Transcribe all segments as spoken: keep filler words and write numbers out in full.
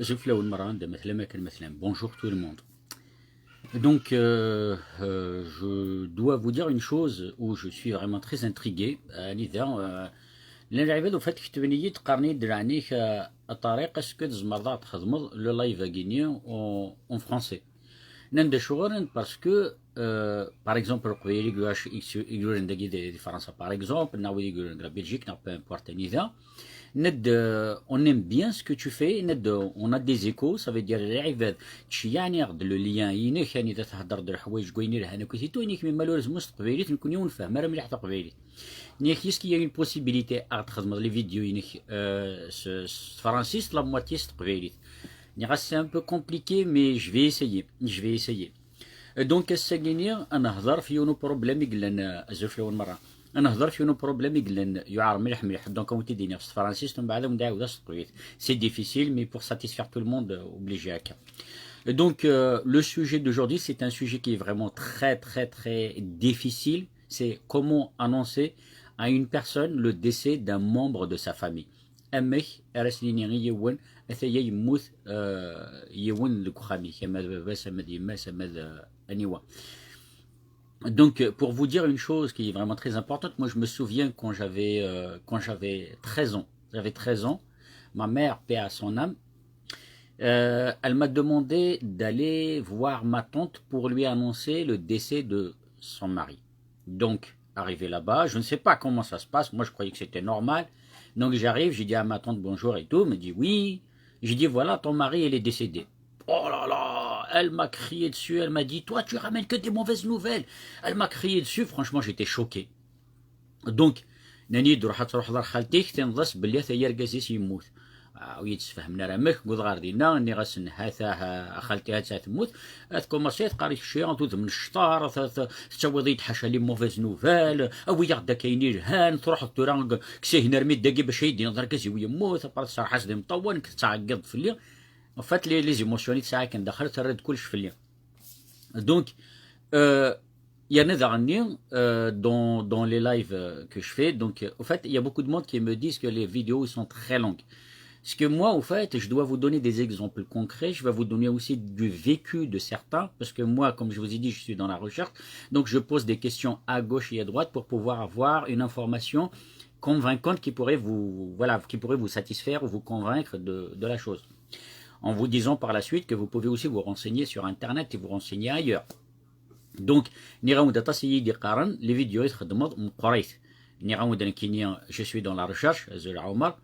Azul fell-awen merra, anda ma tellam akken ma tellam. Bonjour tout le monde. Donc, euh, euh, je dois vous dire une chose où je suis vraiment très intrigué. Anida, euh, llan lɛibad, au fait, ketben-iyi-d, qqaren-iyi-d, leɛnik, euh, a Ṭariq, est-ce que tzemreḍ ad ɣ-txedmeḍ le live-agi-nni en, en français? Nnan-d acuɣer, parce que, euh, par exemple, leqbayel i yuran dagi di, di Fransa, par exemple, neɣ wid i yuran deg la Belgique, neɣ peu importe anida, nnan-d, euh, on aime bien ce que tu fais, nnan-d, euh, on a des échos, ça veut dire lɛibad ttceyyiɛen-aɣ-d le lien-inek, anida theddreḍ leḥwayeǧ deg wayen ilhan akk i titu, inek, mais malheureusement s teqbaylit nekkni ur nfehhem ara mliḥ taqbaylit. Nniɣ-ak, est-ce qu'il y a une possibilité ad ɣ-d-txedmeḍ les vidéos-inek, euh, s, s tefransist, la moitié s teqbaylit? Nniɣ-as, c'est un peu compliqué, mais je vais essayer, je vais essayer. Euh, donc, ass-agi-nni, ad nehḍer f yiwen uproblème i yellan, euh, azul fell-awen merra. Ad nehḍer f yiwen uproblème i yellan, yuɛer mliḥ mliḥ. Donc, ad wen-t-id-iniɣ s tefransist, mbeɛd ad wen-d-ɛawdeɣ s teqbaylit. C'est difficile, mais pour satisfaire tout le monde, euh, obligé akka. Donc, euh, le sujet d'aujourd'hui, c'est un sujet qui est vraiment très, très, très difficile. C'est comment annoncer à une personne le décès d'un membre de sa famille. Amek ara s-nini i yiwen, ataya yemmut, euh, yiwen deg uxxam-ik, ama d baba-s, ama d yemma-s, ama d, euh, aniwa. Donc, euh, pour vous dire une chose qui est vraiment très importante, moi je me souviens quand j'avais, euh, quand j'avais treize ans, j'avais treize ans, ma mère, paix à son âme, euh, elle m'a demandé d'aller voir ma tante pour lui annoncer le décès de son mari. Donc, arrivé là-bas, je ne sais pas comment ça se passe, moi je croyais que c'était normal. Donc j'arrive, j'ai dit à ma tante bonjour et tout, elle me dit oui. J'ai dit voilà, ton mari, il est décédé. Oh là là, elle m'a crié dessus, elle m'a dit, toi tu ramènes que des mauvaises nouvelles. Elle m'a crié dessus, franchement j'étais choqué. Donc, nnan-iyi-d ruḥ ad truḥeḍ ar xalti-k, tinneḍ-as belli ata argaz-is yemmut. Ah, ur yi-d-sfehmen ara amek, wwḍeɣ ɣer dinna, nniɣ-asen, ha-t-a, ha, a xalti, ha-tt-a temmut. Ad tkumaṣi teqqar-ik kečči d udem n ccṭar, t-, t-, tettawiḍ-iyi-d ḥaca les mauvaises nouvelles, awi-yaɣ-d akka ayen ilhan, truḥeḍ tura kkes-ihin armi d dagi bac ad yi-d-tiniḍ argaz-iw yemmut, après tserreḥ-as d imeṭṭawen, nekk tettɛeggiḍ fell-i. En fait, les, les émotions i tesɛa kan daxel, terra-d kullec fell-i. Donc, euh, il y en a dernier, euh, dans, dans les lives, euh, que je fais. Donc, euh, au fait, il y a beaucoup de monde qui me disent que les vidéos sont très longues. Parce que moi, au fait, je dois vous donner des exemples concrets. Je vais vous donner aussi du vécu de certains. Parce que moi, comme je vous ai dit, je suis dans la recherche. Donc, je pose des questions à gauche et à droite pour pouvoir avoir une information convaincante qui pourrait vous, voilà, qui pourrait vous satisfaire ou vous convaincre de, de la chose. En vous disant par la suite que vous pouvez aussi vous renseigner sur Internet et vous renseigner ailleurs. Donc, nniɣ-awen-d aṭas i yi-d-iqqaren, les vidéos i txeddmeḍ meqqrit. Nniɣ-awen-d nekkini, je suis dans la recherche, azul a Ɛumar.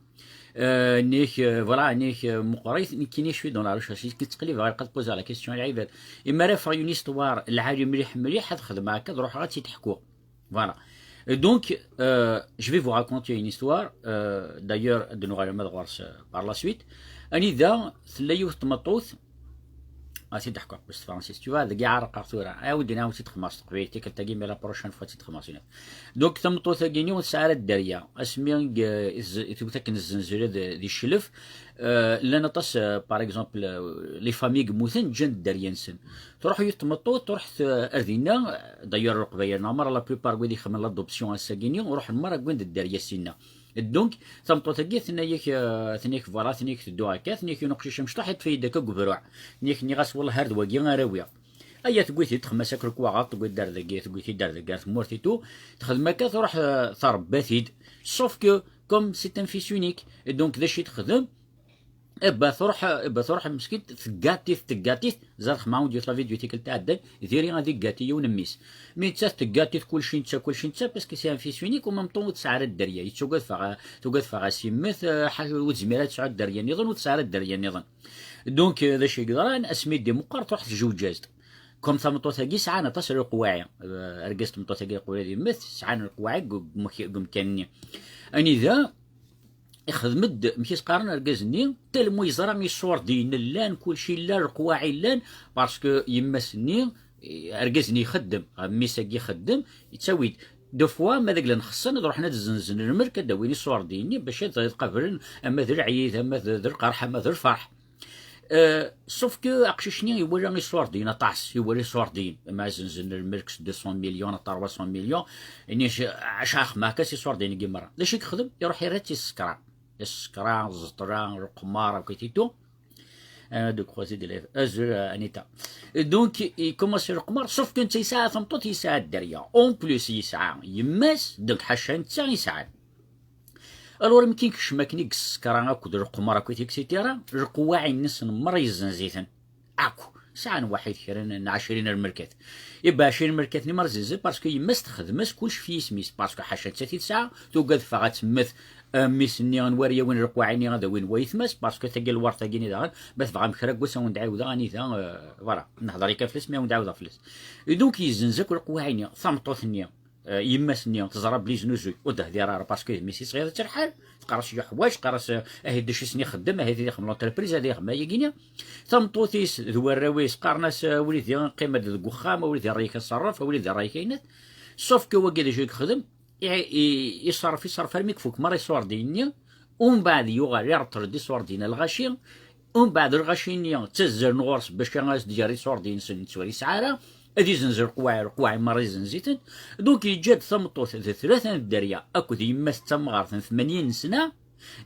Euh, nniɣ-ak, euh, voilà, nniɣ-ak, euh, meqqrit, nekkini je suis dans la recherche. Nekk ttqellibeɣ, ilaq ad poser la question i lɛibad. Imi ara afeɣ une histoire lɛali mliḥ mliḥ, ad xedmeɣ akka, ad ruḥeɣ ad tt-id-ḥkuɣ. Voilà. Et donc, euh, je vais vous raconter une histoire. Euh, d'ailleurs, ad nuɣal ma d ɣur-s, euh, par la suite. Anida tella yiwet tmeṭṭut, ad t-id-ḥkuɣ s tefransist. Tu vois, deg iɛerqeɣ tura. Ɛawed, ɛawed, tt-id-xemmeɣ s teqbaylit, tikkelt-agi, mais la prochaine fois, tt-id-xemmeɣ s. Donc, tameṭṭut-agi-nni ur tesɛi ara dderya. Asmi i, i tewwet akken zzenzel di, di cclef, euh, llan aṭas, euh, par exemple, euh, les familles yemmuten, ǧǧan dderya-nsen. Truḥ yiwet tmeṭṭut, truḥ t-, ar dinna, d'ailleurs, Leqbayel neɣ merra, la plupart n wid ixedmen l'adoption ass-agi-nni, ruḥen merra wwin-d dderya sinna. Donc, tameṭṭut-agi, tenna-yak, euh, tenna-yak, voilà, tenna-yak tedduɣ akka, tenna-yak yiwen uqcic amecṭuḥ, yeṭṭef-iyi-d akka deg ubruɛ. Tenna-yak, nniɣ-as, wellah, ar d wagi ara awiɣ. Aya tewwi-t-id, texma-s akk lekwaɣeḍ, tewwi-t-id ar dagi, tewwi-t-id ar dagi, ar tmurt et tout. Texdem akka, truḥ, euh, tṛebba-t-id. Sauf que, comme c'est un fils unique, et donc, d acu i texdem? Ebba truḥ, ebba truḥ meskint, teggaṭ-it, teggaṭ-it, zad xemɛa ur d-yut la vidéo tikkelt iɛeddan, diri ad iggaṭi yiwen mmi-s. Mi nettat teggaṭ-it kulci netta, kulci netta, parce que c'est un fils unique, u même temps ur tesɛi ara dderya, yettugad faɣ, tugad faɣ-as yemmet, eh, ḥaca ur tezmir ad tesɛu dderya nniḍen, ur tesɛi ara dderya nniḍen. Donc, eh, d acu i yeḍran, asmi d-imeqqer, truḥ tjewǧaz-d. Comme tameṭṭut-agi sɛan aṭas n leqwaɛi, eh, argaz n tmeṭṭut-agi leqwaɛi d yemmet, sɛan leqwaɛi deg, deg, deg umkan-nni. Anida, ixdem-d, amek i s-qqaren argaz-nni, tellement yeẓra iṣurdiyen llan, kulci llan, leqwaɛi llan, parce que yemma-s-nni, argaz-nni ixeddem, ɣef mmi-s-agi ixeddem, yettawi-d. Deux fois, ma d aglan xeṣṣen, ad ruḥen ad zzenzen lmelk, ad d-awin iṣurdiyen-nni, bac ad, ad qablen, ama d lɛid, ama d, d lqerḥ, ama d lferḥ. Euh, sauf que aqcic-nni iwala iṣurdiyen aṭas, iwala iṣurdiyen, ama zzenzen lmelk s deux cents millions, trois cents millions, ini-as, acu axemmeɣ akka s iṣurdiyen-agi merra. D acu i yexdem? Iruḥ irra-tt i ssekra. Ssekra, ẓẓeṭla, leqmar, akk et tout. Un, deux, trois, c'est de l'élève. Azul, euh, Anita. Et donc, il commence le qmar, sauf que netta yesɛa tameṭṭut, yesɛa dderya. En plus, yesɛa yemma-s, donc ḥaca netta yesɛan. Alors, mi kien kecm akken i yessekra akked leqmar akked, et cetera, leqwaɛi-nsen merra yezzenz-iten. Akk. Sɛan waḥid kra n ɛecrin rmerkat. Iba ɛecrin rmerkat-nni merra zzenzen, parce que yemma-s texdem-as kullec f yisem-is, parce que ḥaca nettat i tesɛa, tugad teffeɣ ad temmet, euh, mmi-s-nni, anwa ara yawin leqwaɛi-nni ad awin wayetma-s, parce que tagi lwert-agi-nni daɣen, ma tebɣam kra n wass ad wen-d-ɛiwdeɣ anida, euh, voilà, nehder yakan fell-as, mais ad wen-d-ɛiwdeɣ fell-as. Et donc, yezzenz akk leqwaɛi-nni, tameṭṭut-nni, euh, yemma-s-nni, teẓra belli yeznuzuy, ur d-tehdir ara, parce que d mmi-s i tesɣiḍ lḥal, teqqar-as yuḥwaǧ, teqqar-as, euh, ahi d acu i sen-ixeddem, ahi d ixem l'entreprise, ad ixem ayagi-nni. Tameṭṭut-is d warraw-is qqaren-as, euh, a wlidi, qqim-d deg uxxam, a wlidi, rr-ik aṣerref, a wlidi, rr-ik aynat. Sauf que wagi d acu i yexdem? I, i, iṣerref, iṣerref armi yefuk merra iṣurdiyen-nni, umbeɛd yuɣal ireṭṭel-d iṣurdiyen a lɣaci, umbeɛd lɣaci-nni ttazzalen ɣur-s bac ad as-d-yerr iṣurdiyen-nsen, ur yesɛi ara, ad izenz leqwaɛi, leqwaɛi merra izenz-iten. Donc yeǧǧa-d tameṭṭut d tlata n dderya akked yemma-s d tamɣart n tmanyin n sna.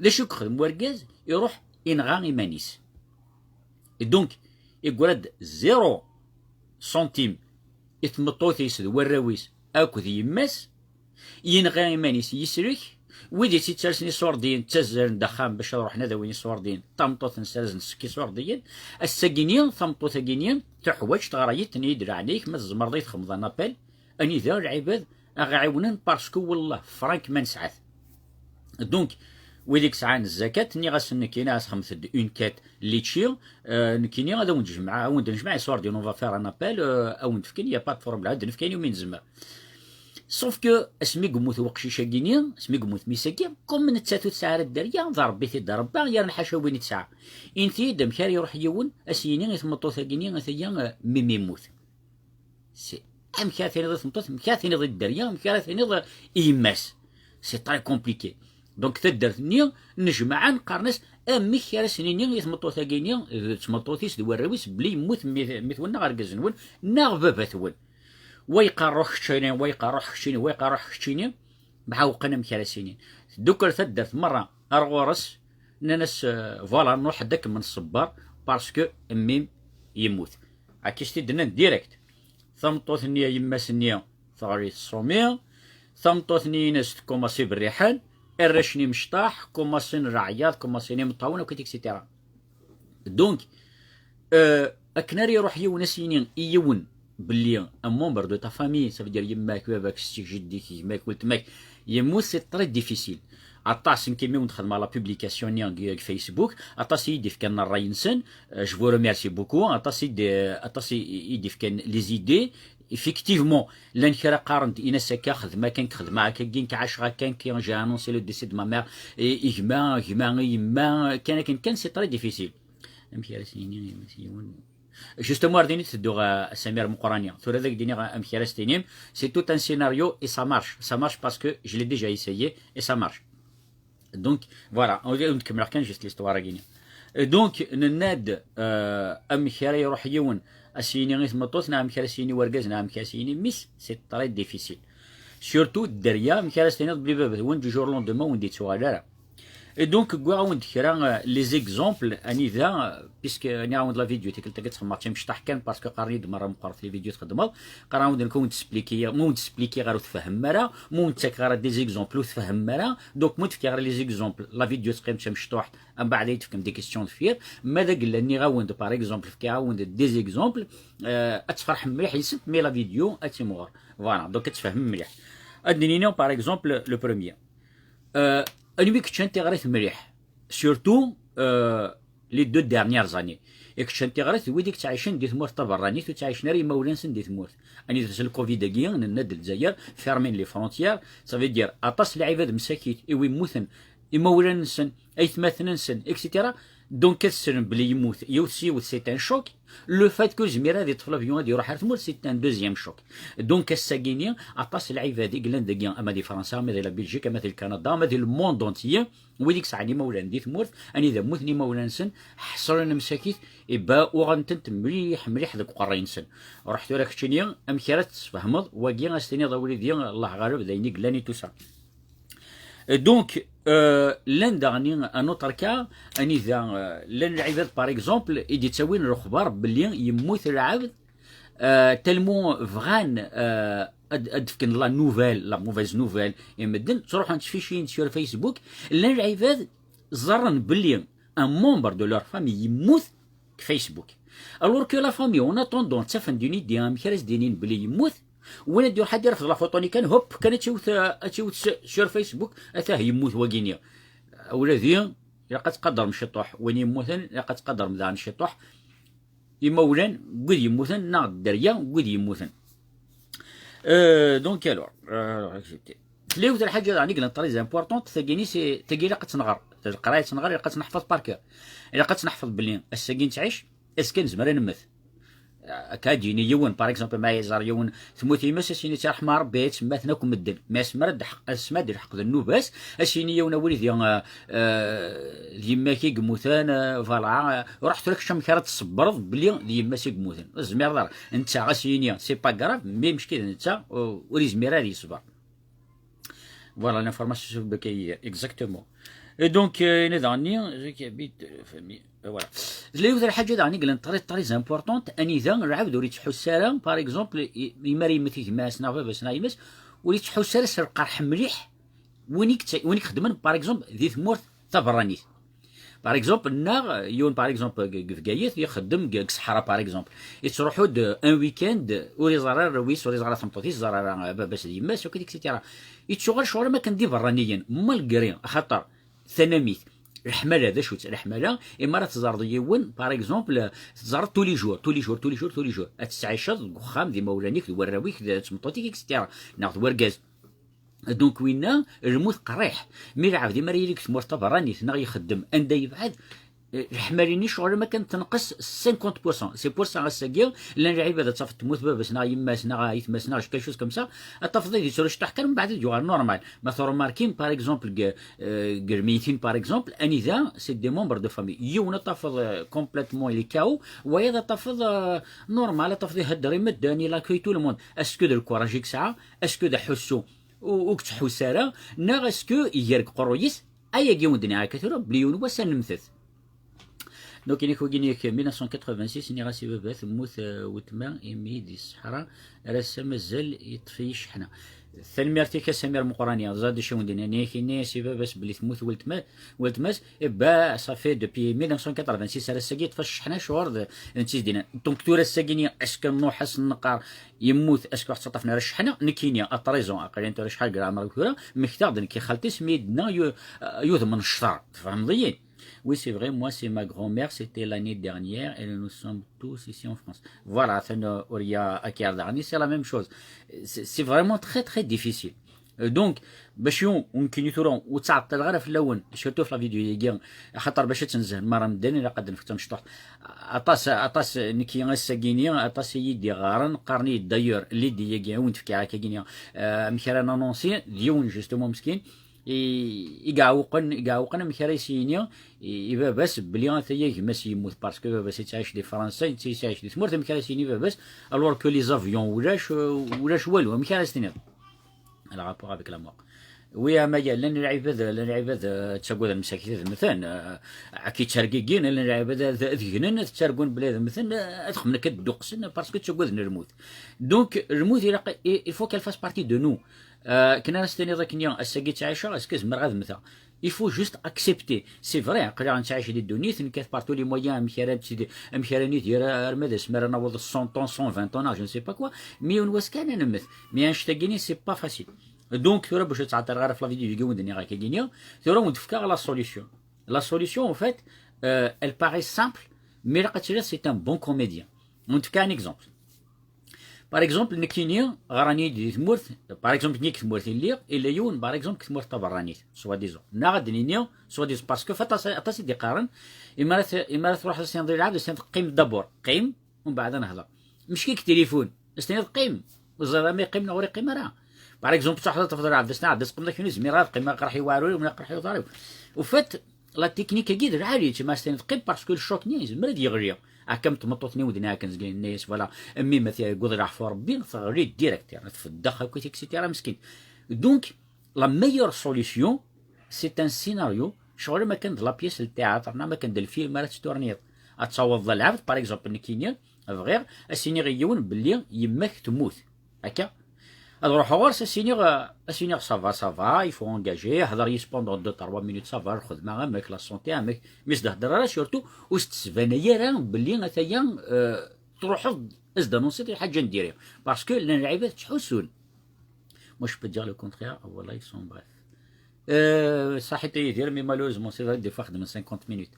D acu i yexdem wergaz? Iruḥ inɣa iman-is. Et donc, yeggra-d zéro centime i tmeṭṭut-is d warraw-is akked yemma-s, yenɣa iman-is yesrek. Wid i tt-ittalsen iṣurdiyen ttazzalen-d axxam bac ad ruḥen ad awin iṣurdiyen, tameṭṭut-nsen ad sen-tessek iṣurdiyen. Ass-agi-nni, tameṭṭut-agi-nni, tuḥwaǧ, teɣra-yi-d, tenna-yi-d, leɛnaya-k, ma tzemreḍ ad yi-txedmeḍ un appel, anida lɛibad a ɣ-ɛiwnen, parce que, wallah, frank ma nesɛa-t. Donc, wid i yesɛan zzakat, nniɣ-asen nekkini, as xedmet-d une quête litchi, euh, nekkini ad awen-d-jemɛeɣ, ad awen-d-nejmeɛ iṣurdiyen, on va faire un appel, euh, ad awen-d-fken, y a pas de problème, ad d-nefk ayen umi nezmer. Sauf que asmi yemmut weqcic-agi-nni, asmi yemmut mmi-s-agi, comme nettat ur tesɛi ara dderya, d Rebbi i t-id-irebba, yerna ḥaca win i tesɛa. Inti-d amek ara iruḥ yiwen, a s-yini i tmeṭṭut-agi-nni, ata-ya, euh, mmi-m yemmut. C'est, amek ara tiniḍ i tmeṭṭut, amek ara tiniḍ i dderya, amek ara tiniḍ i yemma-s? C'est très compliqué. Donc taddart-nni, nejmaɛen, qqaren-as, amek ara s-nini i tmeṭṭut-agi-nni, d tmeṭṭut-is d warraw-is, belli yemmut mmi-, mmi-twen neɣ argaz-nwen neɣ baba-twen? Wa yeqqar ruḥ keččini, wa yeqqar ruḥ keččini, wa yeqqar ruḥ keččini. Mɛewqen amek ara s-inin. Teddukel taddart merra ar ɣur-s, nnan-as, euh, voilà, nruḥ-d akken ma nṣebber, parce que mmi-m yemmut. Akka i s-t-id-nnan direct. Tameṭṭut-nni a yemma-s-nni teɣli tṣumi, tameṭṭut-nni-ines tkumaṣi berriḥen, arrac-nni mecṭaḥ, kumaṣin leɛyaḍ, kumaṣin imeṭṭawen, akkit, et cetera. Donc, euh, akken ara iruḥ yiwen a s-yini i yiwen belli un membre de ta famille, ça veut dire yemma-k, baba-k, setti-k, jeddi-k, gma-k, weltma-k, yemmut, c'est très difficile. Aṭas n kimiwen d-xedmeɣ la publication-nni deg, deg Facebook, aṭas i yi-d-ifkan ṛṛay-nsen, euh, je vous remercie beaucoup, aṭas i d-, aṭas i, i, i d-ifkan les idées. Effectivement, llan kra qqaren-d, inas akka, xedmeɣ akken, xedmeɣ akka, gin, ɛaceɣ akka, j'ai annoncé le décès de ma mère, i, i gma, gma, i yemma, kan akken kan, c'est très difficile. Amek ara s-yini yiwen? Justement, ar din i tedduɣ, a, a Samir Meqrani. Tura ad ak-d-iniɣ amek ara s-tinim. C'est tout un scénario et ça marche. Ça marche parce que je l'ai déjà essayé et ça marche. Donc, voilà, ad wen-d-kemmleɣ kan juste l'histoire-agi-nni. Et donc, nenna-d, euh, amek ara iruḥ yiwen a s-yini i tmeṭṭut, neɣ amek ara s-yini wergaz, neɣ amek ara s-yini mmi-s, c'est très difficile. Surtout dderya, amek ara s-tiniḍ belli baba-twen du jour au lendemain ur d-yettuɣal ara? Et donc, wwiɣ-awen-d kra, euh, les exemples, anida, euh, puisque, euh, nniɣ-awen-d la vidéo, tikkelt-agi ttxemmeɣ timecṭaḥ kan, parce que qqaren-iyi-d merra meqqret les vidéos txeddmeḍ, qqaren-awen-d nekk ur wen-d-splikiɣ, ma ur wen-d-splikiɣ ara ur tfehmem ara, ma ur wen-ttakeɣ ara des exemples ur tfehmem ara, donc ma ur d-fkiɣ ara les exemples, la vidéo teqqim d tamecṭuḥt, mbeɛd ad yi-d-tefkem des questions deffir, ma d agella nniɣ-awen-d, par exemple, fkiɣ-awen-d des exemples, euh, ad tferḥem mliḥ yes-sent, mais la vidéo ad timɣur. Voilà, donc ad tfehmem mliḥ. Ad d-nini, par exemple, le premier. Euh, anwi keččan tiɣrit mliḥ, surtout, euh, les deux dernières années. I keččan tiɣrit d wid i yettɛicen di tmurt taberranit, ur ttɛicen ara imawlan-nsen di tmurt. Anida s le covid-agi, nenna-d Lezzayer, fermin les frontières, ça veut dire aṭas n lɛibad msakit i wi mmuten imawlan-nsen, aytmaten-nsen, et cetera. Donc ad ssnen belli yemmut yiwet s yiwet, c'est un choc. Le fait que ur yezmir ad yeṭṭef l'avion ad iruḥ ar tmurt, c'est un deuxième choc. Donc ass-agi-nni, aṭas n lɛibad i yellan dagi, ama di Fransa, ama di la Belgique, ama di Canada, ama di le monde entier, wid i yesɛan imawlan di tmurt, anida mmuten imawlan-nsen, ḥeṣlen msakit, iba uɣen-tent mliḥ, mliḥ deg uqerray-nsen. Ruḥ tura keččini, amek ara tesfehmeḍ wagi, ad s-tiniḍ a wlidi, Allah ɣaleb, d ayen i yellan i tusa. Donc, Euh, llan daɣen un autre cas, anida, euh, llan lɛibad, par exemple, i d-ittawin lexbar belli yemmut lɛebd, euh, tellement bɣan, euh, ad, ad d-fken la nouvelle, la mauvaise nouvelle i medden, ttruḥun ttficiyin sur Facebook. Llan lɛibad ẓerren belli un membre de leur famille yemmut deg Facebook. Alors que la famille, en attendant, ttafen-d une idée amek ara s-d-inin belli yemmut, win ad d-iruḥ ad d-irfed la photo-nni kan, hop, kan ad tt-iwet, ad tt-iwet s-, sur Facebook, atah yemmut wagini. Ula d i, ilaq ad tqadrem ciṭuḥ, win yemmuten, ilaq ad tqadrem daɣen ciṭuḥ imawlan n wid yemmuten, neɣ dderya n wid yemmuten. Euh, donc alors, euh, alors, accepter. Tella yiwet n lḥaǧa daɣen i yellan très importante, tagini c'est, tagi ilaq ad tt-nɣer. Leqraya ad tt-nɣer, ilaq ad tt-neḥfeḍ par cœur. Ilaq ad tt-neḥfeḍ belli ass-agi nettɛic, azekka nezmer ad nemmet. Akka ad d-yini yiwen, par exemple, ma yeẓer yiwen tmut yemma-s, ad s-yini ttṛaḥma Ṛebbi, ad semmaten akk medden. Ma asmi ara d-, asmi ara d-ilḥeq d nnuba-s, ad s-yini yiwen a wlidi, euh, euh, d yemma-k i yemmuten, euh, voilà, euh, ruḥ tura kečč amek ara tṣebbreḍ belli d yemma-s i yemmuten. Ur tezmireḍ ara. Netta ad s-yini, c'est pas grave, mais mačči d netta, ur, ur yezmir ara ad yeṣber. Voilà, l'information sur le cahier, exactement. Et donc, euh, il est dans le lien, je qui habite, euh, famille, euh, voilà. Tella yiwet n lḥaǧa daɣen i yellan très, très importante, anida lɛebd ur yettḥussu ara, par exemple, i, imi ara yemmet gma-s neɣ baba-s neɣ yemma-s, ur yettḥussu ara s lqerḥ mliḥ win i yett-, win i ixeddmen, par exemple, di tmurt taberranit. Par exemple, neɣ yiwen, par exemple, deg, deg Bgayet, ixeddem deg, deg ṣṣeḥra, par exemple. Yettruḥu-d un week-end, ur iẓerr ara arraw-is, ur iẓerr ara tameṭṭut-is, iẓerr ara baba-s d yemma-s, akk, et cetera. Yettuɣal ccɣel am akken d iberraniyen, malgré, axaṭer, tanamit, leḥmala, d acu-tt leḥmala? Imi ara teẓreḍ yiwen, par exemple, teẓreḍ tous les jours, tous les jours, tous les jours, tous les jours. Ad tettɛiceḍ deg uxxam, d imawlan-ik, d warraw-ik, d tmeṭṭut-ik, et cetera. Neɣ d wergaz. Donc, winna, lmut qerriḥ. Mi lɛebd, imi ara yili deg tmurt taberranit, neɣ ixeddem anda yebɛed, eh, leḥmali-nni ccɣel am akken tenqes cinquante pour cent. C'est pour ça, ass-agi, llan lɛibad ad tafeḍ temmut baba-s, neɣ yemma-s, neɣ ayetma-s, neɣ quelque chose comme ça, ad tafeḍ ad yettru ciṭuḥ kan, mbeɛd ad yuɣal normal. Ma tṛumarkim, par exemple, deg, eh, deg lmeytin, par exemple, anida, c'est des membres de famille. Yiwen ad tafeḍ, eh, complètement il est K O, wayeḍ ad tafeḍ, eh, normal, ad tafeḍ ihedder i medden, il accueille tout le monde. Est-ce que d lkuraj i yesɛa? Est-ce que d aḥussu ur, ur yettḥussu ara, neɣ est-ce que iger deg uqerruy-is? Ayagi wen-d-nniɣ akka tura, belli yiwen wass ad nemtet. Donc, ini-k wagi, ini-k mille neuf cent quatre-vingt-six, nniɣ-as i baba temmut, euh, weltma imi di ṣṣeḥra, ar ass-a mazal yeṭṭef-iyi cceḥna. Tanemmirt-ik a Samir Meqrani, ẓad acu wen-d-nniɣ, ini-k, ini-as i baba-s belli temmut weltma, weltma-s, eh ben, ça fait depuis mille neuf cent quatre-vingt-six ar ass-agi yeṭṭef-as cceḥna, ccɣel d, d netta i s-d-yennan. Donc, tura ass-agi-nni, est-ce que nruḥ ad s-neqqar yemmut, est-ce que ur ɣ-ttaṭṭafen ara cceḥna? Nekkini, à treize ans, aql-i tura acḥal deg leɛmer-iw tura, mmektaɣ-d nekk i xalti-s mi d-tenna yu-, yudem n ccḍer. Tfehmeḍ-iyi? Oui, c'est vrai, moi, c'est ma grand-mère, c'était l'année dernière, et nous sommes tous ici en France. Voilà, atan Auréa Akir daɣen, c'est la même chose. C'est, c'est vraiment très, très difficile. Euh, donc, bac yu-, nekkini tura, ur ttɛeṭṭileɣ ara fell-awen, surtout ɣef la vidéo-agi, axaṭer bac ad tenzeh merra medden, ilaq ad d-nefk tamecṭuḥt. Aṭas, aṭas, nekki ass-agi-ni, aṭas i yi-d-iɣɣaren, qqaren-iyi-d d'ailleurs, l'idée-agi, i wen-d-fkiɣ akka-gini, euh, amek ara nanonsi, d yiwen, justement, meskin, i, i iɛewqen, i iɛewqen amek ara as-yini i, i baba-s belli ataya gma-s yemmut, parce que baba-s yettɛic di Fransa, netta yettɛic di tmurt, amek ara as-yini i baba-s, alors que les avions ulac, euh, ulac walu, amek ara as-tiniḍ? Le rapport avec la mort. Oui, a Maya, llan lɛibad, llan lɛibad, euh, ttaggaden msakit ad mmten, euh, ad k-yettergigin, llan lɛibad ad, ad gnen, ad ttargun belli ad mmten, euh, ad xemmen akka dduqsen, parce que ttaggaden lmut. Donc, lmut, ilaq, il, il faut qu'elle fasse partie de nous. Euh, akken ara s-tiniḍ akken, ass-agi ttɛiceɣ, est-ce que zemreɣ ad mmteɣ? Il faut juste accepter. C'est vrai, aql-aɣ nettɛic di ddunit, nekkat par tous les moyens, amek ara tt-, amek ara nidir, arma d asmi ara naweḍ cent ans, cent vingt ans, neɣ je ne sais pas quoi, mais yiwen wass kan ad nemmet. Mais annect-agi-ni, c'est pas facile. Donc, tura bac ur ttɛeṭṭileɣ ara ɣef la vidéo-agi wen-d-nniɣ akka-gini, tura wen-d-fkeɣ la solution. La solution, en fait, euh, elle paraît simple, mais ilaq ad tiliḍ c'est un bon comédien. Wen-d-fkeɣ un exemple. Par exemple, nekkini, ɣran-iyi-d di tmurt, par exemple, nekk tmurt i lliɣ, illa yiwen, par exemple, deg tmurt taberranit, soi-disant. Neɣ ad d-nini, soi-disant, parce que f aṭas, aṭas i d-iqqaren, imi ara t-, imi ara truḥeḍ ad s-tiniḍ i lɛebd, ad s-tiniḍ qqim d'abord, qqim, umbeɛd ad nehḍer. Mecki deg tilifun, ad s-tiniḍ qqim, ur ẓriḍ ama yeqqim neɣ ur yeqqim ara. Par exemple, truḥeḍ ad tafeḍ lɛebd, ad s-tiniḍ, ɛebd, ad teqqimeḍ akken ur zmireɣ ad qqimeɣ, iqerḥ-iyi uḍar-iw. Au fait, la technique-agi d lɛali, tma s-tiniḍ qqim, parce que le choc-nni yezmer ad yeɣli. Akka am tmeṭṭut-nni wen-d-nniɣ akken zgan yenna-yas, voilà, mmi ma tewweḍ leɛfu Rebbi, teɣli direct, yerna tfeddex akk, et cetera, meskin. Donc, la meilleure solution, C'est un scénario, ccɣel am akken d la pièce n théâtre, neɣ am akken d lfilm ara tetturnid. Ad taweḍ d lɛebd, par exemple, nekkini bɣiɣ ad s-iniɣ i yiwen belli yemma-k temmut. Akka. Ad ruḥeɣ ɣur-s, ad s-iniɣ, ad s-iniɣ ça va, ça va, il faut engager, hder yis pendant deux trois minutes, ça va, lxedma amek, la santé amek, mi s-d-hder ara, surtout ur s-d-tesbanay ara belli ataya, euh, truḥeḍ ad s-d-annonsiḍ lḥaǧa n diri. Parce que llan lɛibad ttḥussun. Moi, je peux dire le contraire, voilà, ils sont bref. Euh, صحيت يدير, mais malheureusement, c'est vrai, des fois, خدمة cinquante minutes.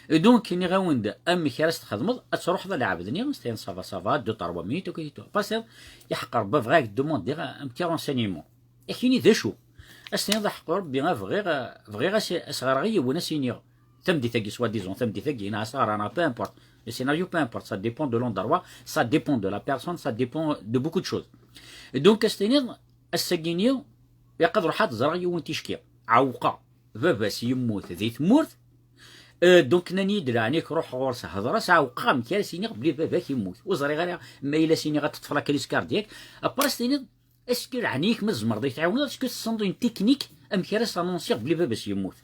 Et donc, nniɣ-awen-d amek ara s-txedmeḍ, ad truḥeḍ a lɛebd-nni, c'est ça va, ça va, deux trois minutes, ok, c'est tout. Après, c'est, yeḥqer baba, bɣiɣ ad k-demandiɣ un petit renseignement. Akini d acu? Ad s-tiniḍ, a ḥeqq Rebbi, a bɣiɣ, bɣiɣ ad s-, ad s-ɣreɣ i yiwen, ad s-iniɣ, tameddit-agi, soi-disant, tameddit-agi, neɣ ad s-ɣreɣ, neɣ peu importe. Le scénario, peu importe, ça dépend de l'endroit, ça dépend de la personne, ça dépend de beaucoup de choses. Et donc, ad s-tiniḍ, ass-agi-ni, ilaq ad ruḥeɣ ad ẓreɣ yiwen ticki. Ɛewqeɣ. Baba-s yemmut di tmurt. Euh, donc, nnan-iyi-d, leɛnik, ruḥ ɣur-s, hder-as, ɛewqeɣ amek ara s-iniɣ belli baba-k yemmut. Ur ẓriɣ ara ma yella s-iniɣ ad teṭṭef la crise cardiaque. Après, ad s-tiniḍ, est-ce que, leɛnik, ma tzemreḍ ad yi-tɛiwneḍ, est-ce que tessneḍ une technique amek ara s-annonsiɣ belli baba-s yemmut?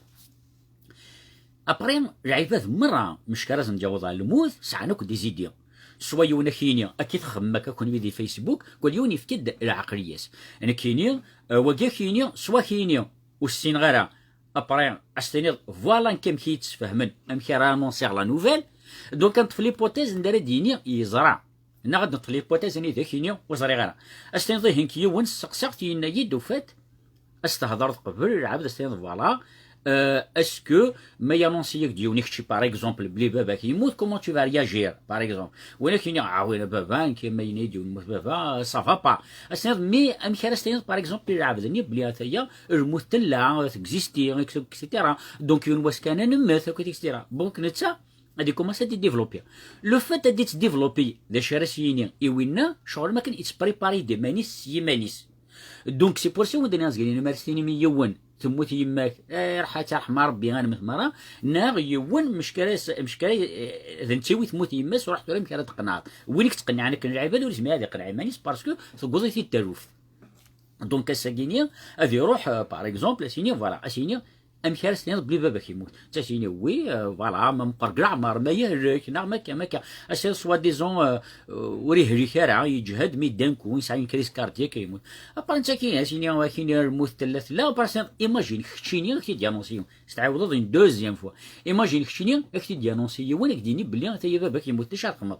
Après, lɛibad merra, mec ara sen-d-yaweḍ ɣer lmut, sɛan akk des idées. Soit yiwen ad k-yini, akka i txemmem akka kunwi di Facebook, kul yiwen yefka-d lɛeqliya-s. Nekkini, euh, wagi ad k-yini, soit ad k-yini, ur ssineɣ ara. Après, ad s-tiniḍ, voilà nekk amek i yi-d-sfehmen amek ara annonsiɣ la nouvelle. Donc, ad neṭṭef l'hypothèse anda ara d-yini yeẓra. Neɣ ad neṭṭef l'hypothèse anida k-yini ur ẓriɣ ara. Ad s-tiniḍ ihi nekk yiwen sseqsaɣ-t, yenna-yi-d, au fait, ad s-thedreḍ qbel lɛebd, ad s-tiniḍ, voilà, euh, est-ce que ma yannonsi-yak-d yiwen i kečči, par exemple, belli baba-k yemmut, comment tu vas réagir, par exemple? Win ad k-yini, ah oui, baba, nekk ma yenna-yi-d yiwen yemmut baba, ça va pas. Ad s-tiniḍ, mais amek ara s-tiniḍ, par exemple, i lɛebd-nni belli ataya lmut tella, texisti, et cetera. Donc, yiwen wass kan ad nemmet, et cetera. Donc, netta ad ikumaṣi ad idéveloppé. Le fait ad ittdéveloppé, d acu ara s-yini i winna, ccɣel ma kan ittprépari-d iman-is s yiman-is. Donc, c'est pour ça i wen-d-nniɣ azgen-inu, ma ara s-tinim i yiwen, temmut yemma-k, eh, iṛḥa-tt, iṛḥem Ṛebbi, ad nemmet merra, neɣ yiwen, mec ara s-, mec ara, eh, d netta i temmut yemma-s, ruḥ tura amek ara d-tqenɛeḍ. Win i yettqenniɛen akken lɛibad ur yezmir ad iqenneɛ iman-is, parce que tewweḍ-it-id taluft. Donc, ass-agi-ni, ad iruḥ, euh, par exemple, ad s-yini, voilà, ad s-yini, amek ara s-tiniḍ belli baba-k yemmut? Ad s-yini, oui, euh, voilà, ma meqqer deg leɛmer, ma yehlek, neɣ ma akka, ma akka. Ad s-tiniḍ, soi-disant, euh, euh, ur yehlik ara, yeǧhed, mi ddan kun, yesɛa une crise cardiaque, yemmut. Après, netta akkin, ad s-yini, akkin, lmut tella, tella, après, ad s-tiniḍ, imagine, keččini, ad k-t-id-yanonsi yiwen. S-tɛiwdeḍ une deuxième fois. Imagine, keččini, ad k-t-id-yanonsi yiwen, ad k-d-yini belli, ataya baba-k yemmut, d acu ara txedmeḍ?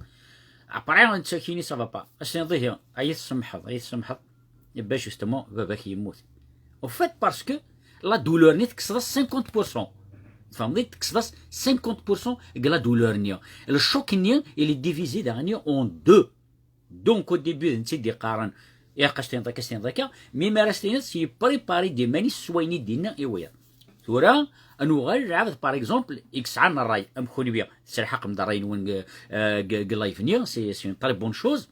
Après, netta akkin, ça va pas. Ad s-tiniḍ, ihi, ad yi-tsemḥeḍ, ad yi-tsemḥeḍ. Eh ben, justement, baba-k yemmut. Au fait, parce que la douleur-nni tekkseḍ-as cinquante pour cent. Tfehmeḍ-iyi, tekkseḍ-as cinquante pour cent deg la douleur-nni. Le choc-nni, il est divisé daɣen en deux. Donc, au début, d netta i d-iqqaren, ilaq ad s-tiniḍ akka, ad s-tiniḍ akka, mi ara s-tiniḍ, s yepprépari-d iman-is s wayen i d-yenna i wiyaḍ. Tura, ad nuɣal lɛebd, par exemple, i yesɛan ṛṛay, am kunwi, tesselḥaqem-d ṛṛay-nwen deg, euh, deg, deg live-nni, c'est, c'est une très bonne chose.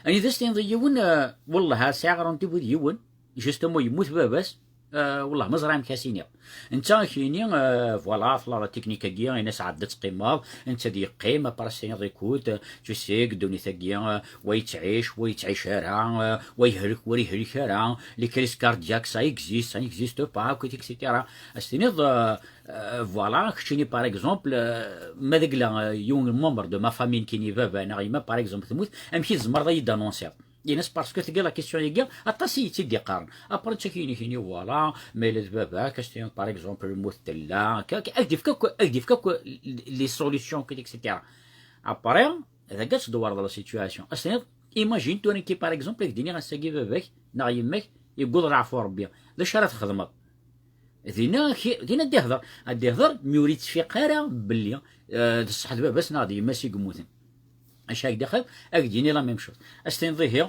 Anida s-tiniḍ i yiwen, euh, wellah, sɛiɣ rendez-vous d yiwen, justement, yemmut baba-s, euh, wellah, ma ẓriɣ amek ad s-iniɣ. Netta ad k-yini, euh, voilà, tella la technique-agi, ini-as ɛeddi ad teqqimeḍ, netta ad yeqqim, après s-tiniḍ, écoute, tu sais, deg ddunit-agi, euh, wa yettɛic, wa yettɛic ara, euh, wa yehlek, wa ur yehlek ara, les crises cardiaques, ça existe, ça n'existe pas, et cetera. Ad s-tiniḍ, euh, euh, voilà, keččini, par exemple, euh, ma deg la, euh, yiwen membre de ma famille, nekkini baba neɣ yemma, par exemple, temmut, amek i tzemreḍ ad yi-d-annonsiḍ? Ini-as, parce que tga la question-agi, aṭas i yi-tt-id-iqqaren. Après, netta ad k-yini, voilà, ma yella d baba-k, ad s-tiniḍ, par exemple, lmut tella, akka, akka, ad k-d-yefk akk, ad k-d-yefk akk les solutions, et cetera. Après, dagi ad tdewreḍ la situation. Ad s-tiniḍ, imagine, tura nekki, par exemple, ad k-d-iniɣ ass-agi baba-k neɣ yemma-k yewweḍ leɛfu Ṛebbi. D acu ara txedmeḍ? Dinna, ki-, dinna ad d-ihder, ad d-ihder, mi ur yettfiq ara belli, euh, d ṣṣeḥ d baba-s neɣ d yemma-s i yemmuten. Acu ad d-ixdem? Ad d-yini la même chose. Ad s-tiniḍ ihi,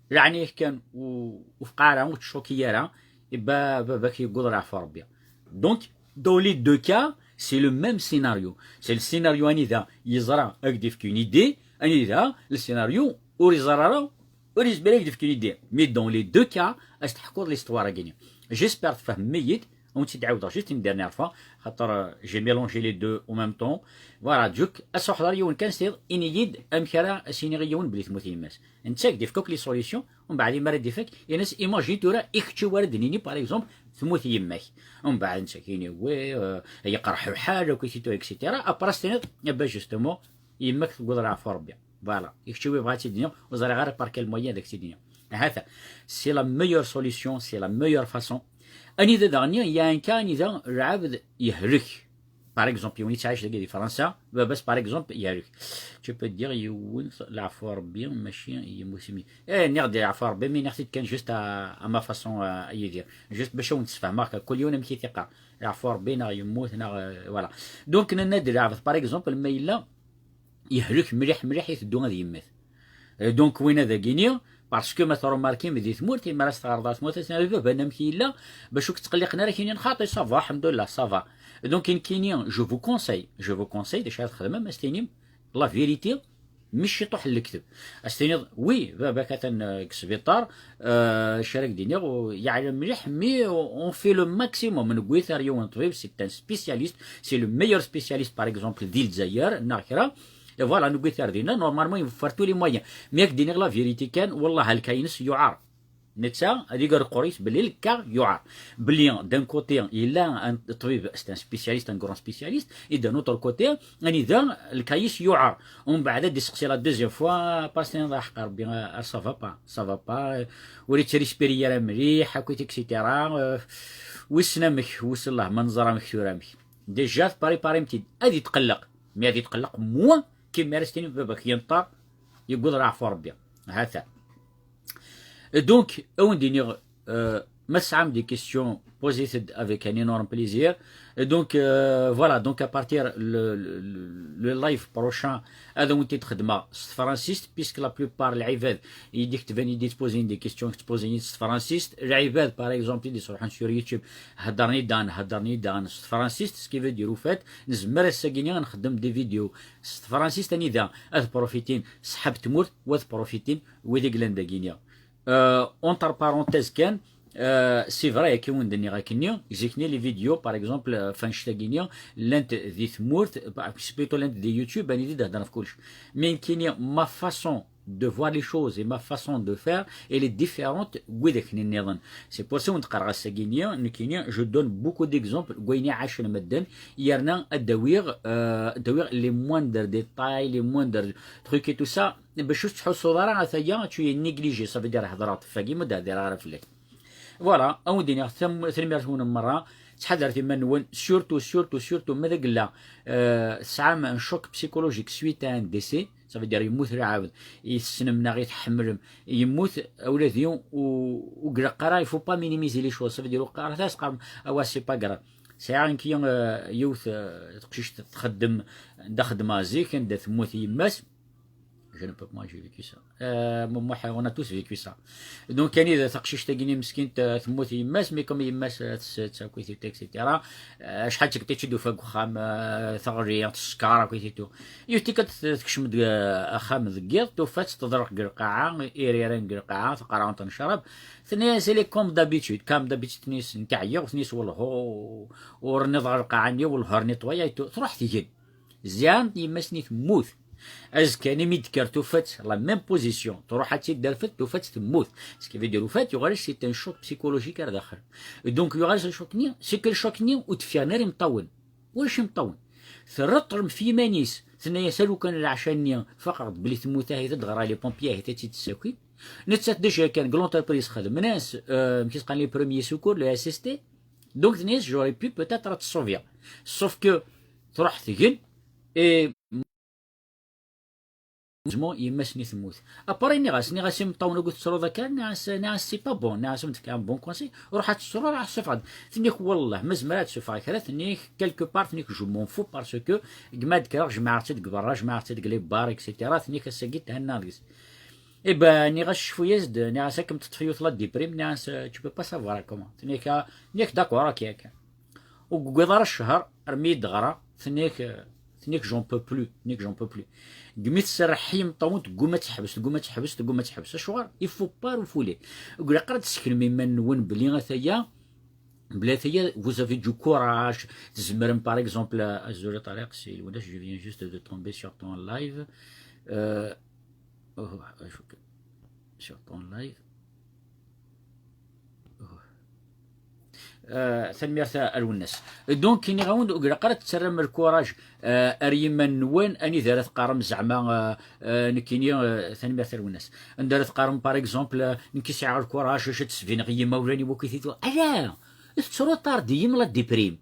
leɛnaya-k kan, u-, ur fqeɛ ara, ur ttcokki ara, iba baba-k yewweḍ leɛfu Ṛebbi. Donc, dans les deux cas, c'est le même scénario. C'est le scénario anida yeẓra ad k-d-yefk une idée, anida le scénario ur yeẓra ara, ur yezmir ad k-d-yefk une idée. Mais dans les deux cas, ad s-teḥkuḍ l'histoire-agi-ni. J'espère tfehmem-iyi-d. Ur tt-id-ɛawdeɣ juste une dernière fois, xaṭer, euh, j'ai mélangé les deux en même temps. Voilà, juk, ad s-ruḥeḍ ar yiwen kan, s-tiniḍ, ini-yi-d amek ara as-iniɣ i yiwen belli temmut yemma-s. Netta i k-d-ifka akk les solutions, umbeɛd imi ara d-ifak, ini-as, imagine tura, i kečč i wara d-nini, par exemple, temmut yemma-k. Umbeɛd netta k-ini, oui, euh, yeqreḥ lḥal, akk et cetera. Après, s-tiniḍ, eh ben, justement, yemma-k tewweḍ leɛfu Rebbi. Voilà. I kečč i yebɣa ad tt-id-iniɣ, ur ẓriɣ ara par quel moyen ad ak-tt-id-iniɣ. Ahat, c'est la meilleure solution, c'est la meilleure façon. Anida daɣen, il y a un cas anida lɛebd yehlek. Par exemple, yiwen yettɛic dagi di Fransa, baba-s, par exemple, yehlek. Tu peux dire, yiwen, leɛfu Rebbi, mačči yemmut imi. Eh, nniɣ-d leɛfu Rebbi, mi nniɣ-t-id kan juste à, à ma façon, euh, à Yidir. Juste bac ad wen-d-sfehmeɣ, kul yiwen amek i t-iqqar. Leɛfu Rebbi, neɣ yemmut, neɣ, euh, voilà. Donc, nenna-d lɛebd, par exemple, ma yella yehlek mliḥ, mliḥ, iteddu ad yemmet. Euh, donc, winna dagini, parce que ma tṛumarkim di tmurt, imi ara s-teɣreḍ ɣer tmurt, asen-, "A baba, amek yella?" Bac ur k-ttqelliqen ara, k-inin, "Xaṭi, ça va, alḥemdulillah, ça va." Donc, nekkini, je vous conseille, je vous conseille, d acu ara txedmem, ad s-tinim la vérité, mi ciṭuḥ n lekdeb. Ad s-tiniḍ, "Oui, baba-k atan, euh, deg sbiṭar, euh, acu ara k-d-iniɣ, yeɛya mliḥ, mais on fait le maximum." Newwi-t ar yiwen n ṭbib, c'est un spécialiste, c'est le meilleur spécialiste, par exemple, di Lezzayer, neɣ kra. Et voilà, newwi-t ar dinna, normalement, il faut faire tous les moyens. Mais ad k-d-iniɣ la vérité kan, wallah, lka-ines yuɛer. Netta, ad iger ɣur-s belli lka yuɛer. Belli, d'un côté, yella un ṭbib, c'est un spécialiste, un grand spécialiste, et d'un autre côté, anida lka-is yuɛer. Umbeɛd ad d-iseqsi la deuxième fois, parce que, "Aḥeqq Rebbi, ah, ça va pas, ça va pas, euh, ur yettrespirer ara mliḥ, akk, et cetera. Euh, wissen amek, wissen Allah, ma neẓra amek tura amek." Déjà, tpréparem-t-id, ad yetqelleq. Mais ad yetqelleq moins que mi ara s-tinim baba-k yenṭer, yewweḍ leɛfu Rebbi. Ha-t-an. Donc, ad wen-d-iniɣ, euh, ma tesɛam des questions, posez-t-ed avec un énorme plaisir. Et donc, euh, voilà, donc à partir le, le, le, le live prochain, ad awen-t-id-xedmeɣ s tefransist, puisque la plupart lɛibad i d-iketben, i d-ittposin des questions, ttposin-iyi-d s tefransist. Lɛibad, par exemple, i d-iṣruḥen sur YouTube, heddren-iyi-d daɣen, heddren-iyi-d daɣen s tefransist, ce qui veut dire, au fait, nezmer ass-agi ad nxeddem des vidéos s tefransist, anida ad profitin ṣṣḥab tmurt, u ad profitin wid i yellan dagini. Euh, entre parenthèses kan, euh, c'est vrai, akka i wen-d-nniɣ akkenni, zik-nni les vidéos, par exemple, euh, f annect-agi-nni, llant di tmurt, c'est plutôt llant di YouTube, anida i d-heddren ɣef kullec. Mais nekkini, ma façon de voir les choses et ma façon de faire, elle est différente n widak-nni nniḍen. C'est pour ça i wen-d-qqareɣ ass-agi-nni, nekkini, je donne beaucoup d'exemples n wayen i ɛacen medden, yerna ad d-awiɣ, euh, ad d-awiɣ les moindres détails, les moindres trucs et tout ça, bac ur tettḥussuḍ ara, ataya, tu es négligé, ça veut dire hedreɣ-d ɣef wagi, ma d-hdireɣ ara fell-ak. Voilà, ad wen-d-iniɣ tam-, tanemmirt-nwen merra, ttḥadaret iman-nwen, surtout, surtout, surtout, ma d agella, euh, tesɛam un choc psychologique suite à un décès, ça veut dire yemmut lɛebd i tessnem neɣ i tḥemmlem, yemmut, ula d yiwen u-, ur ilaq ara, il faut pas minimiser les choses, ça veut dire ur qqar ara, teqqarem, "Awa, c'est pas grave." Sɛiɣ nekki, euh, yiwet, euh, teqcict txeddem, da xeddmeɣ zik, anda temmut yemma-s, Je ne peux pas, j'ai vécu ça. Euh, Muḥ, on a tous vécu ça. Donc, anida taqcict-agi-nni meskint, euh, temmut yemma-s, mais comme yemma-s, euh, tess-, tessaki-t, et cetera. Euh, acḥal n tikkelt i tt-id-tufa deg uxxam, euh, teɣli, teskeṛ, akk-it tout. Yiwet tikkelt tekcem-d, euh, axxam deg yiḍ, tufa-tt teḍreq deg lqaɛa, iriran deg lqaɛa, teqqar-aɣ-d necrab. Tenna-yas, "Elle est comme d'habitude, comme d'habitude", tenna-yas, "Nekk ɛyiɣ", tenna-yas, "Wellah, ur rniɣ ɣer lqaɛa-nni, wellah, ur netwayaɣ", tout. Truḥ tgen. Ziɛan yemma-s-nni temmut. Azekka-nni mi d-tekker tufa-tt la même position. Truḥ ad tt-id-terfed, tufa-tt temmut. Ce qui veut dire, au fait, yuɣal-as c'est un choc psychologique ar daxel. Donc, yuɣal-as le choc-nni, c'est que le choc-nni ur d-ffiɣen ara imeṭṭawen. Ulac imeṭṭawen. Terra ṭṭlem f yiman-is. Tenna-yas, "A lukan leɛca-nni, faqeɣ-d belli temmut, ahit ad d-ɣreɣ les pompiers, ahit ad tt-id-ssaki." Nettat déjà kan deg l'entreprise xedmen-as, euh, amek i s-qqaren, les premiers secours, le S S T. Donc, tenna-yas, "J'aurais pu peut-être ad tt-sauviɣ." Sauf que truḥ tgen, et heureusement, yemma-s-nni temmut. Après, nniɣ-as, nniɣ-as, "Imeṭṭawen akk tettruḍ akka?" Nniɣ-as, nniɣ-as, "C'est pas bon." Nniɣ-as, "Ma d-fkiɣ un bon conseil, ruḥ ad tettruḍ, ruḥ ssufeɣ-d." Tenna-k, "Wellah, ma zemreɣ ad ssufɣeɣ kra." Tenna-k, "Quelque part", tenna-k, "Je m'en fous, parce que gma d-kkreɣ, jemɛeɣ-tt-id deg berra, jemɛeɣ-tt-id deg les bars, et cetera." Tenna-k, "Ass-agi thennaɣ deg-s." Eh ben, nniɣ-as, "Cfu-yas-d", nniɣ-as, "Ad kem-teṭṭef yiwet la déprime", nniɣ-as, "Tu peux pas savoir comment." Tenna-k, ah, nniɣ-ak, "D'accord, ok, ok." Ur yewwiḍ ara ccher, armi i d-teɣra, tenna-k, tenna-k, "J'en peux plus", tenna-k, "J'en peux plus." Deg mi tserreḥ i yimeṭṭawen, tegguma ad teḥbes, tegguma ad teḥbes, tegguma ad teḥbes. Acuɣer? Il faut pas refouler. Ur ilaq ara ad tesseknem iman-nwen belli ataya, Bla taya, vous avez du courage. Tzemrem, par exemple, euh, azul a Tariq, c'est Lwennas, je viens juste de tomber sur ton live. Euh, oh, sur ton live. Oh. Euh, tanemmirt a Lwennas. Donc, iniɣ-awen-d, ur ilaq ara tettarram lkuraj, euh, ar yiman-nwen, anida ara teqqarem zeɛma, euh, euh, nekkini, euh, tanemmirt a Lwennas. Anda ara teqqarem, par exemple, euh, nekk i sɛiɣ lkuraj, acu ad d-sbineɣ i yimawlan-iw akk i titu? Ala! Tettruṭardi yim la déprime.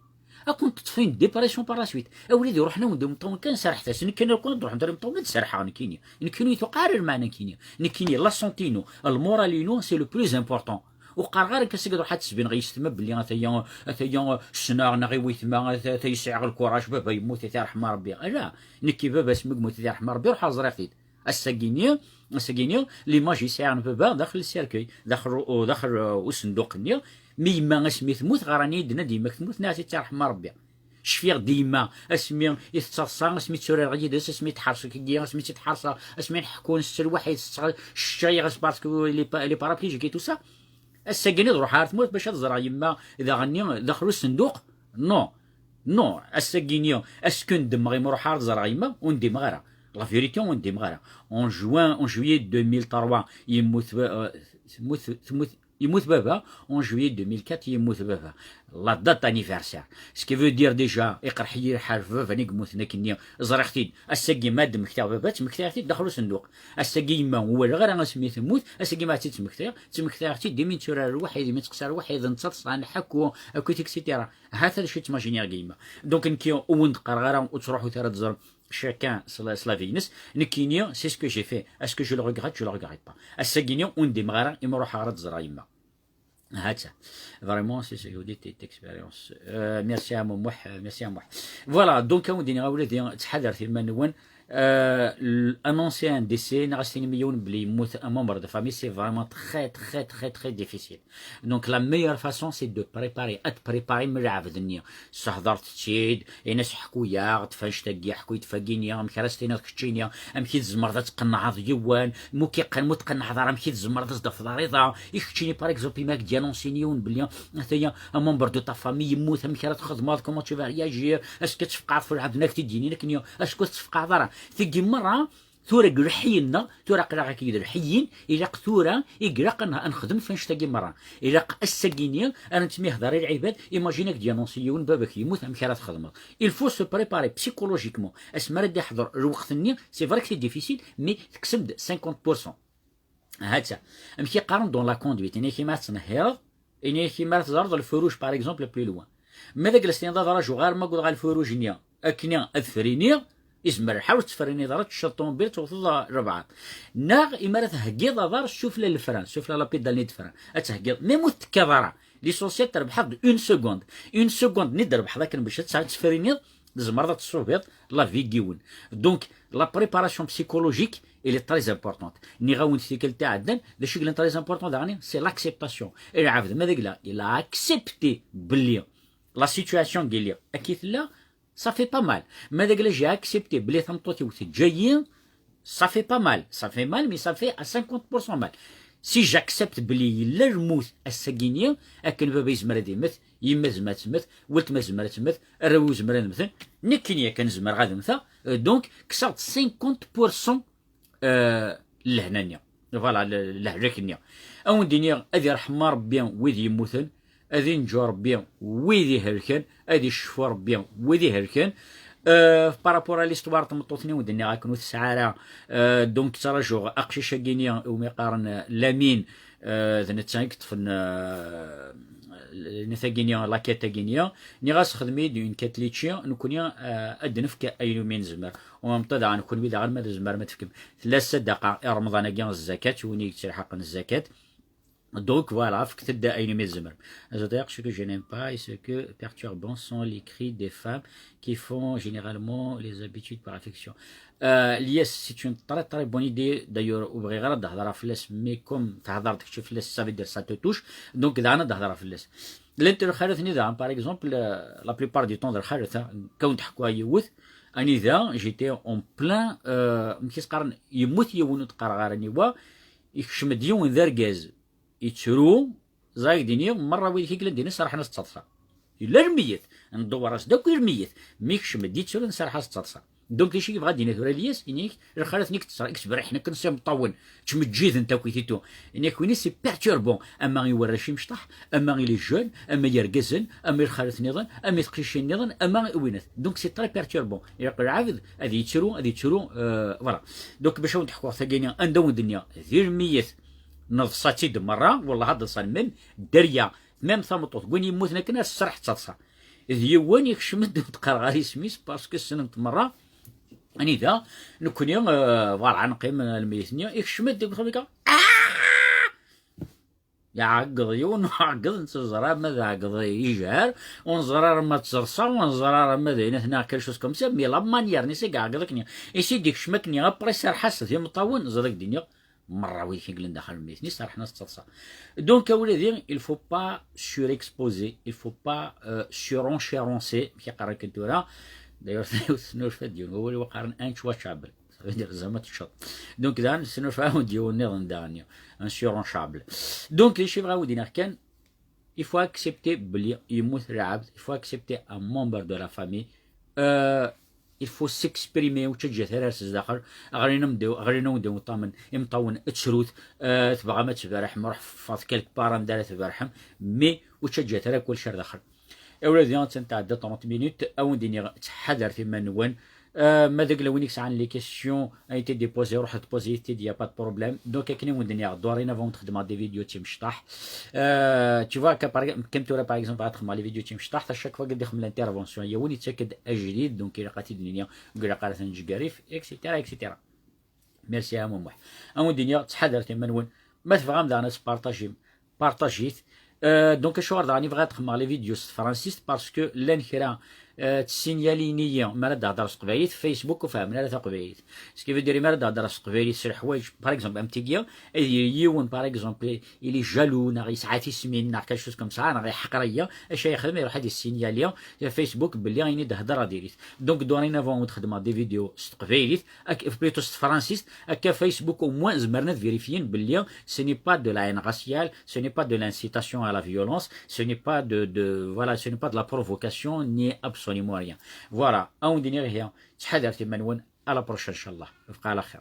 Ad kent-teṭṭef une dépression par la suite. A wlad iruḥen-awen-d imeṭṭawen kan, serḥet-asen. Nekkini, ur kent-ruḥent ara imeṭṭawen, ad serḥeɣ nekkini. Nekkini ur yi-tuqiɛ ara lmeɛna nekkini. Nekkini, la santé-inu, lmural-inu, c'est le plus important. Ur qqareɣ ara akka seg ad ruḥeɣ ad d-sbineɣ i yessetma belli ataya, ataya ssneɣ neɣ i wetma, ata-, ataya sɛiɣ lkuraj, baba yemmut, ata iṛḥem Ṛebbi. Ala, nekki baba asmi yemmut, ata iṛḥem Ṛebbi, ruḥeɣ ẓriɣ-t-id. Ass-agi-nni, ass-agi-nni, l'image i sɛiɣ n baba daxel le cercueil, daxel, daxel, uh, usenduq-nni. Mi yemma asmi temmut, ɣran-iyi-d, nnan-d yemma-k temmut, nniɣ-as, ata iṛḥem Ṛebbi. Cfiɣ-d i yemma, asmi i tettaḍsa, asmi tturareɣ yid-s, asmi teḥres akkagi, asmi tt-id-ḥerseɣ, asmi nḥekku, nessel waḥid, ccay-as parce que les pa-, les paraplégiques et tout ça. Ass-agi-nni ad ruḥeɣ ar tmurt bac ad ẓreɣ yemma daɣenni daxel usenduq. Non. Non. Ass-agi-nni, ass-agi ur ndimeɣ, imi ruḥeɣ ad ẓreɣ yemma, ur ndimeɣ ara. La vérité, ur ndimeɣ ara. En juin, en juillet deux mille trois, yemmut, euh, temmut, temmut, yemmut baba. En juillet deux mille quatre, yemmut baba. La date anniversaire. Ce qui veut dire déjà, iqerḥ-iyi lḥal ɣef baba-nni yemmuten akkenni. Ẓriɣ-t-id. Ass-agi ma d-mmektiɣ baba, ttmektiɣ-t-id daxel usenduq. Ass-agi yemma, ur walaɣ ara asmi temmut, ass-agi ma tt-id-ttmektiɣ, ttmektiɣ-tt-id, imi netturar lwaḥid, imi nettqeṣṣir lwaḥid, nettaḍsa, nḥekku, akkit et cetera. Ha-t-ad acu ttmajiniɣ deg yemma. Donc nekki ur wen-d-qqareɣ ara, ur ttruḥut ara ad teẓrem chacun s la, s la vie-ines. Nekkini, c'est ce que j'ai fait. Est-ce que je le regrette? Je le regrette pas. Ass-agi-nni ur ndimeɣ ara, imi ruḥeɣ ara ad ẓreɣ yemma. Ha-tt-a. Vraiment, c'est ce que vous dites, cette expérience. Euh, merci à Moumouh, euh, merci à Moumouh. Voilà, donc, on dit, ttḥadaret iman-nwen. Euh, l-, annoncer un décès, neɣ ad s-tinim i yiwen belli yemmut un membre de famille, c'est vraiment très, très, très, très difficile. Donc, la meilleure façon, c'est de préparer, ad préparer lɛebd-nni. Ssehdret-tt-id, in-as ḥku-yaɣ-d ɣef annect-agi, ḥku-yi-d ɣef wagi-nni, amek ara s-tiniḍ keččini, amek i tzemreḍ ad tqennɛeḍ yiwen, mu k-iqqen, mu tqennɛeḍ ara, amek i tzemreḍ ad s-d-tafeḍ ariḍa, i keččini, par exemple, imi ak-d-annonsin yiwen belli, ataya, un membre de ta famille yemmut, amek ara txedmeḍ, comment tu vas réagir, est-ce que ad tfeqɛeḍ ɣef lɛebd-nni ak-t-id-yennin akken, est-ce que ur tettfeqɛeḍ ara? Tigi merra, tura deg lḥeyyen-nneɣ, tura aql-aɣ akk deg lḥeyyen, ilaq tura, i ilaq ad n-, ad nexdem f annect-agi merra. Ilaq ass-agi-nni ara nettmihḍer i lɛibad, imagine ak-d-yannonsi yiwen baba-k yemmut, amek ara txedmeḍ? Il faut se préparer psychologiquement. Asmi ara d-iḥḍer lweqt-nni, c'est vrai que c'est difficile, mais tekksem-d cinquante pour cent. Ha-tt-a. Amek i qqaren dans la conduite? Ini-ak imi ara tettnehhireḍ, ini-ak imi ara teẓreḍ le feu rouge, par exemple, plus loin. Ma d aglas-nni d aḍraju ɣer ma wwḍeɣ ɣer le feu rouge-nni, akken ad friniɣ, izmer lḥal ur tettfriniḍ ara, teččeḍ ṭumubil, tewteḍ rebɛaḍ. Neɣ imi ara theggiḍ aḍar sufla le frein, sufla la pédale-nni de frein, ad theggiḍ, même ur tekkaḍ ara. L'essentiel trebḥeḍ une seconde. Une seconde-nni d-trebḥeḍ akken bac ad tt-, ad tfriniḍ, tzemreḍ ad tṣubiḍ la vie n yiwen. Donc, la préparation psychologique, elle est très importante. Nniɣ-awen-d tikkelt iɛeddan, d acu i yellan très important daɣen, c'est l'acceptation. Lɛebd ma d agla, il a accepté belli la situation n yelli akka i tella, ça fait pas mal. Ma d agla, j'ai accepté belli tameṭṭut-iw teǧǧa-yi, ça fait pas mal. Ça fait mal, mais ça fait à cinquante pour cent mal. Si j'accepte belli yella lmut ass-agi-nni, akken baba yezmer ad immet, yemma tezmer ad temmet, weltma tezmer ad temmet, arraw-iw zemren ad mmten, nekkini yakan zemreɣ ad mmteɣ, euh, donc, kkseɣ-d cinquante pour cent, euh, lehna-nni. Voilà, le-, lehlak-nni. Ad wen-d-iniɣ, ad irḥem Ṛebbi wid yemmuten, ad inǧu Ṛebbi wid ihelken, ad icfu Ṛebbi wid ihelken. Euh, par rapport à l'histoire n tmeṭṭut-nni, wen-d-nniɣ akken ur tesɛi ara, euh, donc, ttrajuɣ aqcic-agi-nni umi qqaren, euh, Lamine, euh, d netta i yeṭṭfen, euh, netta-agi-nni, la quête-agi-nni. Nniɣ-as, xdem-iyi-d une quête litchi, nekkni, euh, ad d-nefk ayen umi nezmer. U en même temps daɣen, kenwi daɣen ma tzemrem ad tefkem. Tella ssadaqa i Remḍan-agi, zzakat, win i yettelḥaqen zzakat. Donc, voilà, fket-d ayen umi tzemrem. Azadayeq, ce que je n'aime pas et ce que perturbant sont les cris des femmes qui font généralement les habitudes par affection. Euh, Lies, c'est une très, très bonne idée. D'ailleurs, ur bɣiɣ ara ad d-hedreɣ fell-as, mais comme thedreḍ kečč fell-as, ça veut dire ça te touche. Donc, daɣen ad d-hedreɣ fell-as. Llant lxalat-nni daɣen, par exemple, euh, la plupart du temps d lxalat, hein, kawent ḥkuɣ yiwet, anida j'étais en plein, euh, amek i s-qqaren, yemmut yiwen, ur d-qqareɣ ara aniwa, ikcem-d yiwen d argaz, yettru, Ẓer ak-d-iniɣ, merra wid i yellan dinna serḥen-as d taḍsa. Yella lmeyyet, ndewwer-as-d akk i lmeyyet, mi yekcem-d yettru nserḥ-as d taḍsa. Donc d acu i yebɣa ad d-yini tura Lyas, ini-k, lxalat-nni i yettṣer-, i yettberriḥen akken s imeṭṭawen, ttmeǧǧiden takit i tu. Ini-k win-is c'est perturbant, ama i warrac imecṭaḥ, ama i les jeunes, ama i yergazen, ama i lxalat-nniḍen, ama i teqcicin-nniḍen, ama i winat. Donc c'est très perturbant. Ilaq lɛebd ad yettru, ad yettru, euh, voilà. Donc bac ad wen-d-ḥkuɣ tagini, anda wen-d-nniɣ, di lmeyyet, neḍsa-tt-id merra, wallah ad ḍsan même dderya, même tameṭṭut, win yemmuten akken ad tserreḥ d taḍsa. D yiwen yekcem-d ur d-qqareɣ ara isem-is, parce que ssnen-t merra. Anida, nekkni, euh, voilà, neqqim, euh, lmeyyet-nni, yekcem-d deg uxxam, yekka, "Ah!" Iɛeggeḍ yiwen, uɛeggeḍ, ur neẓri ara ma d aɛeggeḍ ijehher, ur neẓri ara ma d taḍsa, ur neẓri ara ma d ayen, atni quelque chose comme ça, mais la manière-nni i s-iɛeggeḍ akken, i s-id-yekcem akken, après serreḥ-as d imeṭṭawen, ẓer ak-d-iniɣ, merra wid i yellan daxel n lmeyyet-nni serḥen-as d taḍsa. Donc, a wladi, il faut pas surexposer, il faut pas, euh, surenchéroncer, amek i qqaren akken tura. D'ailleurs, tennulfa-d yiwen wawal i qqaren untouchable. Ça veut dire zama teččeḍ. Donc, daɣen, tennulfa-awen-d yiwen nniḍen daɣen, un surenchéronçable. Donc, d acu i bɣiɣ ad wen-d-iniɣ kan, il faut accepter belli yemmut lɛebd, il faut accepter un membre de la famille. Euh, il faut s'exprimer, ur ttaǧǧat ara ar sdaxel, ɣlin am d-, ɣlin-awen-d imeṭṭamen, imeṭṭawen, ttrut, euh, tebɣam ad tberrḥem, ruḥ ffɣet quelque part anda ara tberrḥem, mais ur ttaǧǧat ara kullec ar daxel. A wladi, attan tɛedda trente minutes, a wen-d-iniɣ, ttḥadaret iman-nwen. Euh, ma d agla win i yesɛan les questions, a yi-t-id-déposer, ruḥ déposer-it-id, y a pas de problème. Donc, akken i wen-d-nniɣ, dorénavant xeddmeɣ des vidéos d timecṭaḥ. Euh, tu vois, que par, comme tura, par exemple, ad xedmeɣ les vidéos d timecṭaḥ, à chaque fois i d-ixdem l'intervention, yiwen yettak-d ajdid, donc ilaq ad t-id-nini, ilaq ara t-neǧǧ garif, et cetera, et cetera. Merci a Muḥ. A wen-d-iniɣ, ttḥadaret iman-nwen. Ma tebɣam daɣen ad tpartajim, partajit. Euh, donc, acuɣer daɣen i bɣiɣ ad xedmeɣ les vidéos s tefransist, parce que llan kra, euh, ttesinyalin-iyi mi ara d-hedreɣ s teqbaylit, Facebook ur fehhmen ara taqbaylit. Ce qui veut dire, mi ara d-hedreɣ s teqbaylit s leḥwayeǧ, par exemple, am tigi, ad yili yiwen, par exemple, il est jaloux, neɣ yesɛa tismin, neɣ quelque chose comme ça, neɣ iḥqer-iyi, acu ara yexdem, iruḥ ad yessinyali, Facebook belli ayen i d-hedreɣ diri-t. Donc, dorénavant, ad xedmeɣ des vidéos s teqbaylit, ak-, plutôt s tefransist, akka Facebook, au moins, zemren ad vérifien belli ce n'est pas de la haine raciale, ce n'est pas de l'incitation à la violence, ce n'est pas de, de, voilà, ce n'est pas de la provocation, ni absolument rien. Voilà, a wen-d-iniɣ ihi, ttḥadaret iman-nwen, à la prochaine, inchallah. Bqa ala xir.